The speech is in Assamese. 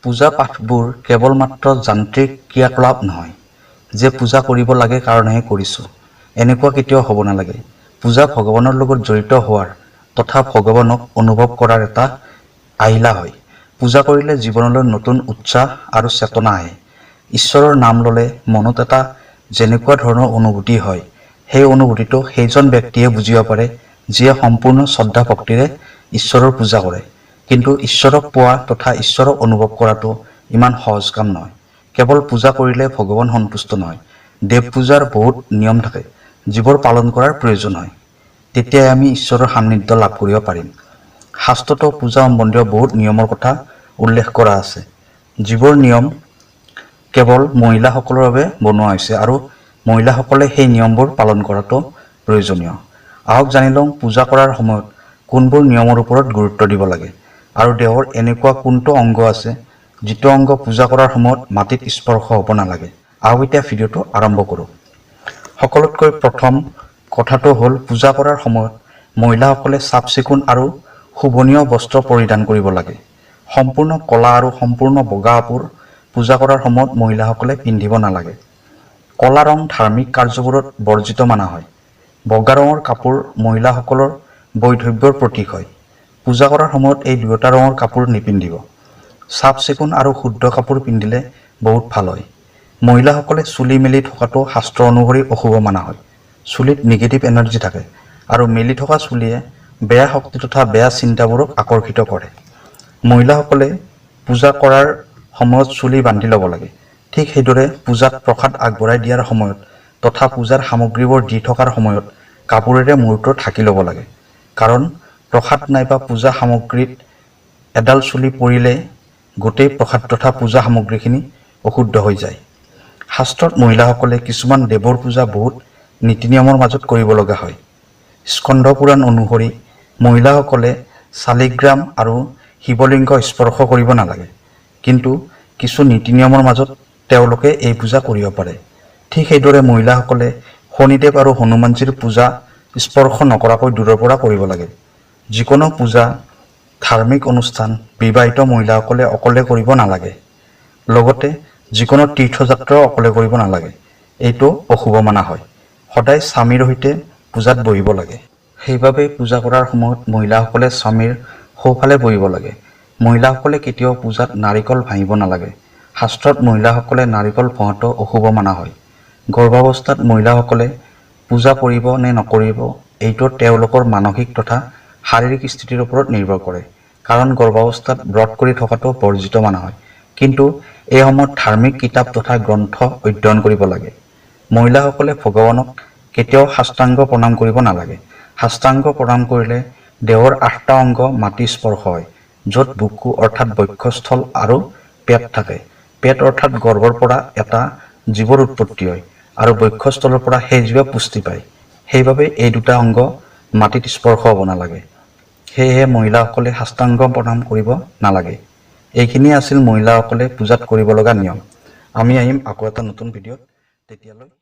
পূজা পাঠবোৰ কেৱল মাত্ৰ যান্ত্ৰিক ক্ৰিয়াকলাপ নহয় যে পূজা কৰিব লাগে কাৰণেহে কৰিছোঁ, এনেকুৱা কেতিয়াও হ'ব নালাগে। পূজা ভগৱানৰ লগত জড়িত হোৱাৰ তথা ভগৱানক অনুভৱ কৰাৰ এটা আহিলা হয়। পূজা কৰিলে জীৱনলৈ নতুন উৎসাহ আৰু চেতনা আহে। ঈশ্বৰৰ নাম ল'লে মনত এটা যেনেকুৱা ধৰণৰ অনুভূতি হয়, সেই অনুভূতিটো সেইজন ব্যক্তিয়ে বুজিব পাৰে যিয়ে সম্পূৰ্ণ শ্ৰদ্ধা ভক্তিৰে ঈশ্বৰৰ পূজা কৰে। কিন্তু ঈশ্বৰক পোৱা তথা ঈশ্বৰক অনুভৱ কৰাটো ইমান সহজ কাম নহয়। কেৱল পূজা কৰিলে ভগৱান সন্তুষ্ট নহয়। দেৱ পূজাৰ বহুত নিয়ম থাকে যিবোৰ পালন কৰাৰ প্ৰয়োজন হয়, তেতিয়াই আমি ঈশ্বৰৰ সান্নিধ্য লাভ কৰিব পাৰিম। শাস্ত্ৰতো পূজা সম্বন্ধীয় বহুত নিয়মৰ কথা উল্লেখ কৰা আছে, যিবোৰ নিয়ম কেৱল মহিলাসকলৰ বাবে বনোৱা হৈছে আৰু মহিলাসকলে সেই নিয়মবোৰ পালন কৰাটো প্ৰয়োজনীয়। আহক জানি লওঁ পূজা কৰাৰ সময়ত কোনবোৰ নিয়মৰ ওপৰত গুৰুত্ব দিব লাগে আৰু দেহৰ এনেকুৱা কোনটো অংগ আছে যিটো অংগ পূজা কৰাৰ সময়ত মাটিত স্পৰ্শ হ'ব নালাগে। আহক এতিয়া ভিডিঅ'টো আৰম্ভ কৰোঁ। সকলোতকৈ প্ৰথম কথাটো হ'ল পূজা কৰাৰ সময়ত মহিলাসকলে চাফ চিকুণ আৰু শোভনীয় বস্ত্ৰ পৰিধান কৰিব লাগে। সম্পূৰ্ণ ক'লা আৰু সম্পূৰ্ণ বগা কাপোৰ পূজা কৰাৰ সময়ত মহিলাসকলে পিন্ধিব নালাগে। ক'লা ৰং ধাৰ্মিক কাৰ্যবোৰত বৰ্জিত মানা হয়। বগা ৰঙৰ কাপোৰ মহিলাসকলৰ বৈধৱ্যৰ প্ৰতীক হয়। পূজা কৰাৰ সময়ত এই দুয়োটা ৰঙৰ কাপোৰ নিপিন্ধিব। চাফ চিকুণ আৰু শুদ্ধ কাপোৰ পিন্ধিলে বহুত ভাল হয়। মহিলাসকলে চুলি মেলি থকাটো শাস্ত্ৰ অনুসৰি অশুভ মানা হয়। চুলিত নিগেটিভ এনাৰ্জি থাকে আৰু মেলি থকা চুলিয়ে বেয়া শক্তি তথা বেয়া চিন্তাবোৰক আকৰ্ষিত কৰে। মহিলাসকলে পূজা কৰাৰ সময়ত চুলি বান্ধি ল'ব লাগে। ঠিক সেইদৰে পূজাত প্ৰসাদ আগবঢ়াই দিয়াৰ সময়ত তথা পূজাৰ সামগ্ৰীবোৰ দি থকাৰ সময়ত কাপোৰেৰে মূৰটো ঢাকি ল'ব লাগে। কাৰণ প্ৰসাদ নাইবা পূজা সামগ্ৰীত এডাল চুলি পৰিলে গোটেই প্ৰসাদ তথা পূজা সামগ্ৰীখিনি অশুদ্ধ হৈ যায়। শাস্ত্ৰত মহিলাসকলে কিছুমান দেৱৰ পূজা বহুত নীতি নিয়মৰ মাজত কৰিব লগা হয়। স্কন্ধ পুৰাণ অনুসৰি মহিলাসকলে শালিগ্ৰাম আৰু শিৱলিংগ স্পৰ্শ কৰিব নালাগে, কিন্তু কিছু নীতি নিয়মৰ মাজত তেওঁলোকে এই পূজা কৰিব পাৰে। ঠিক সেইদৰে মহিলাসকলে শনিদেৱ আৰু হনুমানজীৰ পূজা স্পৰ্শ নকৰাকৈ দূৰৰ পৰা কৰিব লাগে। যিকোনো পূজা, ধাৰ্মিক অনুষ্ঠান বিবাহিত মহিলাসকলে অকলে কৰিব নালাগে। লগতে যিকোনো তীৰ্থযাত্ৰাও অকলে কৰিব নালাগে, এইটো অশুভ মানা হয়। সদায় স্বামীৰ সৈতে পূজাত বহিব লাগে। সেইবাবে পূজা কৰাৰ সময়ত মহিলাসকলে স্বামীৰ সোঁফালে বহিব লাগে। মহিলাসকলে কেতিয়াও পূজাত নাৰিকল ভাঙিব নালাগে। শাস্ত্ৰত মহিলাসকলে নাৰিকল ভঙাটো অশুভ মানা হয়। গৰ্ভাৱস্থাত মহিলাসকলে পূজা কৰিব নে নকৰিব এইটো তেওঁলোকৰ মানসিক তথা শাৰীৰিক স্থিতিৰ ওপৰত নিৰ্ভৰ কৰে। কাৰণ গৰ্ভাৱস্থাত ব্ৰত কৰি থকাটো বৰ্জিত মানা হয়, কিন্তু এই সময়ত ধাৰ্মিক কিতাপ তথা গ্ৰন্থ অধ্যয়ন কৰিব লাগে। মহিলাসকলে ভগৱানক কেতিয়াও সাষ্টাংগ প্ৰণাম কৰিব নালাগে। সাষ্টাংগ প্ৰণাম কৰিলে দেহৰ 8টা অংগ মাটি স্পৰ্শ হয়, য'ত বুকু অৰ্থাৎ বক্ষস্থল আৰু পেট থাকে। পেট অৰ্থাৎ গৰ্ভৰ পৰা এটা জীৱৰ উৎপত্তি হয় আৰু বক্ষস্থলৰ পৰা সেই জীৱে পুষ্টি পায়। সেইবাবে এই দুটা অংগ মাটিত স্পৰ্শ হ'ব নালাগে। সেয়েহে মহিলাসকলে সাষ্টাংগ প্ৰণাম কৰিব নালাগে। এইখিনিয়ে আছিল মহিলাসকলে পূজাত কৰিব লগা নিয়ম। আমি আহিম আকৌ এটা নতুন ভিডিঅ'ত, তেতিয়ালৈ।